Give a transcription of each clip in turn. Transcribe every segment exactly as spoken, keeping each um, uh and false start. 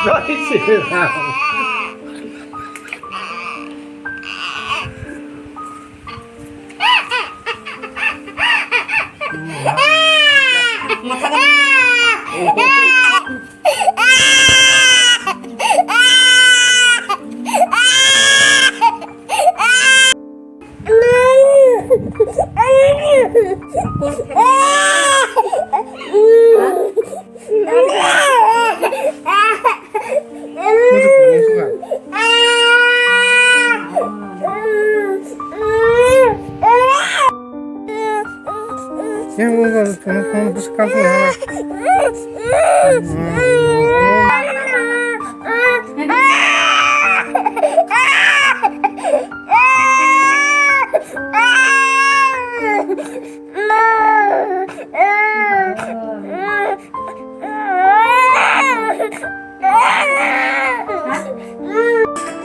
Jai Shri Ram.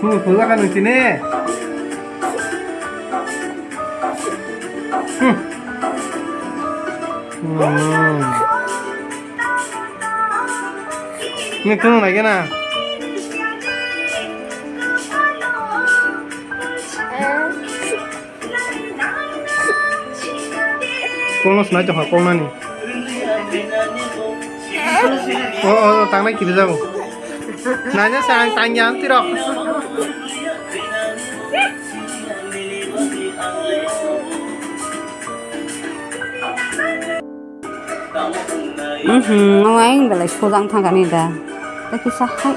Hmm, pula kan sini. Hmm. Hmm. Ini tuh lagi na. Kokno sinai tongkha koknani. O, o, o, tangnai kiri jago. Naina se ang tangya ang tirok. Mhm, no ang belai sojang thangkani da. Tei kisa hai.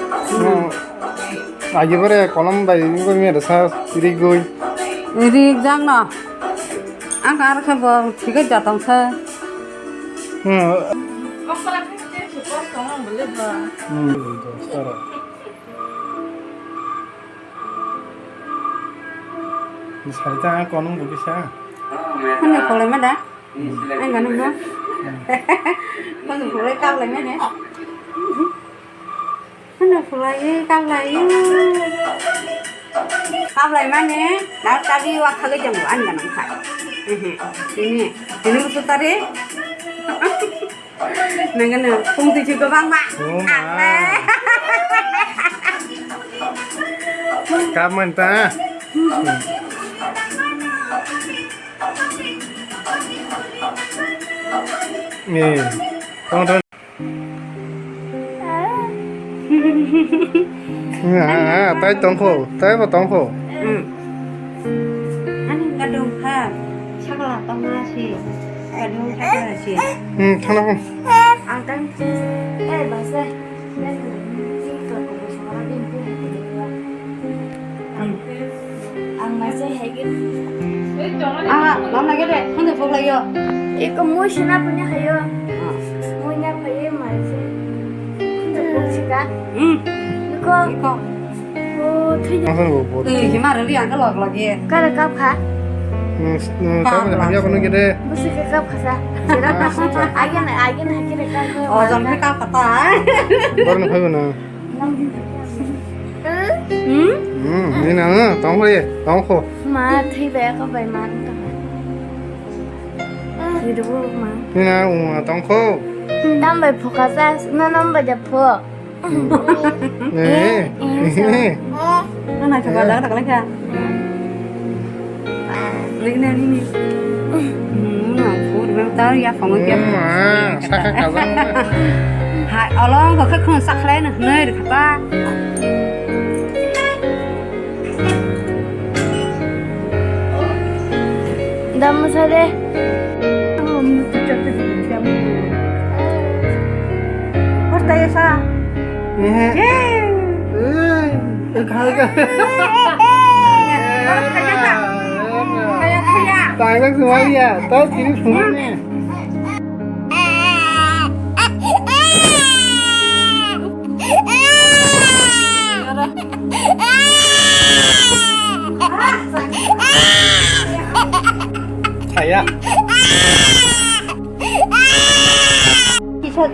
Agi bare kolom bai wngwi mero sa rigwi. Rijak no. Ang kar khe bo thik khe jatong sa. Hmm. Hmm. Sarita ang konong bo kisa. Hwnwi khwlai ma da? Ang gana ha? Hwnwi khwlai kap lai ma ne? Hwnwi khwlai kap lai. Kap lai ma ne? Da tadi wa khagwi jang bo ang gana kha. Ehe. Ini, ini busu tari. Nangano pung tuju gobang ma. Oh, ma. Kaman ta. Ni. Tong tong. Ah, ah, tai tongkho, tai bo tongkho. Hmm. Ani gadung kha, sakla tongma si, gadung sakla si. Hmm, thana ko. Ang tang, eh, basa. Ang masa hegin. Ah, mama gede, hande pok lagi yo. Iko mui sina punya hayo. Mui nya paye masa. Hande pok sika. Hmm. Iko. Iko. Oh, thui. Masa bo bo. Tui hima rali angka log lagi. Kara kap kha. Hmm, hmm, kap kap lagi apa nunggu deh? Busi ke kap kha sa. Agen, agen hagi de kap. Oh, jan ke kap kata. Baru nak kau na. Hmm? Hmm, ini na, tong kho ye, tong kho. Ma, thwi bai ko bai ma tong. Thwi du ma. Ini na, um, tong kho. Tam bai phoka sa, na nam bai ja pho. Hmm. Eh, eh, eh. Mana coba dah tak lagi. Nini, nini. Hmm, ampun, memang tahu ya, kamu dia. Hmm, saka kaza. Hai, olong, kau kau sakle na, nai, kata. Damu sare. Hosta ya sa. Eh. Eh, khaga. Kaya, kaya. Tangga semua ya. Tahu sini semua ni. Kaya. Kisa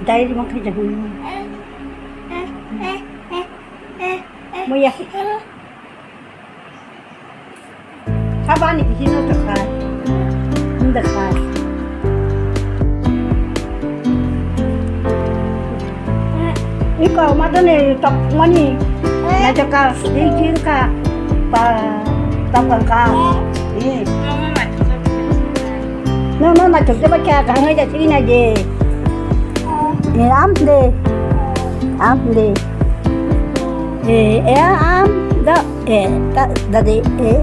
dai di makai jago. Moya. Sabo ani bihi no tokha. Hwnda kha. Iko matani tokmani naitoka, iko ka pa tokang ka. Eh. No, no, naitok jaba kya kahang ja sini na je. Eh, am de. Am de. Eh, eh, am da, eh, da, da de, eh.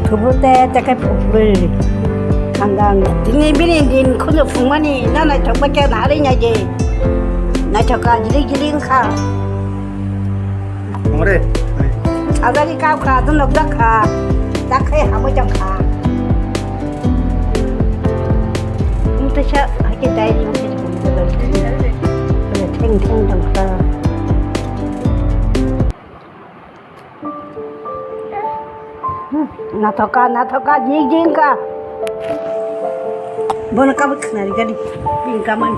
Kubur te, te ke kubur. Kandang. Tini bini din khunu phungmani, na naithok ba khe nari nya je. Naithok ka, jili jili wngkha. Ongre. Sajari kau kha, dunok da kha. Da khe hamoi jang kha. Wngte sa, hake dai ni wngte jang kha. Theng theng jang kha. Nathoka, nathoka, jing jing ka. Bono kabut khnari gani, bini kamani.